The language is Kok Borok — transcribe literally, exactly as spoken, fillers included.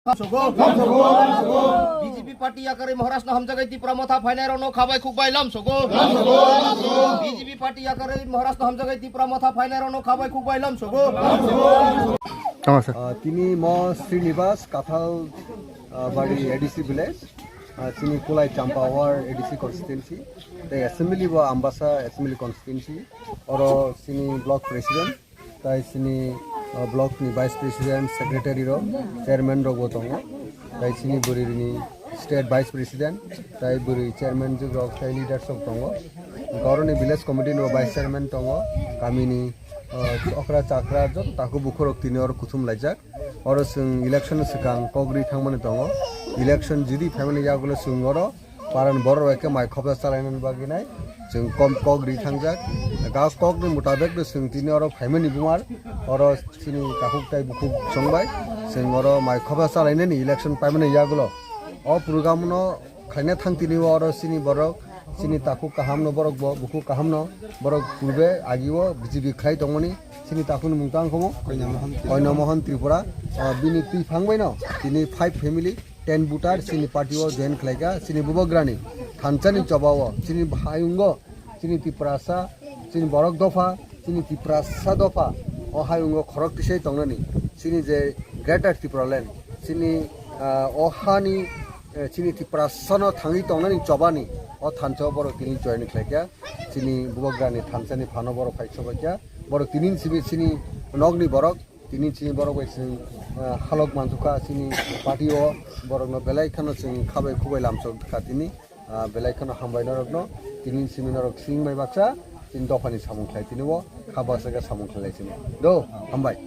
B J P party yakarwi Maharashtra hamjagai Tipra motha phainairokno khabai khukbai lamsogo. B J P party yakarwi Maharashtra hamjagai Tipra motha phainairokno khabai khukbai lamsogo. Tamo sir. Ah, tini mo Srinivas Kathal, ah, Bari A D C village, ah, chini Kulai Champa War A D C constituency, tei assembly bo Ambasa assembly constituency, oro chini block president, tai chini, ah, block ni vice president, secretary rok, chairman rok bo tongo, tai chini bwrwi ni state vice president, tai bwrwi chairman rok, tai leaders rok tongo. Hwnkhe oro ni village committee ni bo vice chairman tongo, kami ni, ah, okra chakra joto takhuk bukhuk rok tini oro kuthum laijak. Oro chwng election swkang kok ri thangmani tongo. Election jodi phaimani yagulo chwng oro parani borok rok khe mai khopsa chalainani bagwi nai chwng kom kok ri thangjak. Ga kokni mutabek no chwng tini oro phaimani bumar oro chini takhuk tai bukhuk chongbai chwng oro mai khopsa chalainani election paimani yagulo. O program no khaina thang tini oro chini borok, chini takhuk kaham no borok bo, bukhuk kaham no borok purbe agi o B J P khlai tongmani, chini takhuk ni mung tang khomo Koina Mohan Tripura. Koina Mohan Tripura. Ah, bini twi phang bai no tini five family, ten voter chini party o join khlai kha, chini bubagrani thansa ni choba o, chini hayung o, chini Tiprasa, chini borok dopha, chini Tiprasa dopha o hayung o khorok tisai tongnani, chini je Greater Tipraland, chini, ah, o hani, eh, chini Tiprasano thangwi tongnani chobani o thansa o borok tini join khlai kha. Chini bubagrani thansa ni phano borok phai chobai kha. Borok tini simi chini nokni borok, tini chini borok bai chwng, ah, halok mansukha chini party o, borokno belai kheno chwng khabai khubai lamsok kha tini. Ah, belai kheno hambai norokno, tini simi norok sing bai baksa, chini dophani samung khlai tini o, kha baksa khe samung khlai chini. Do, hambai.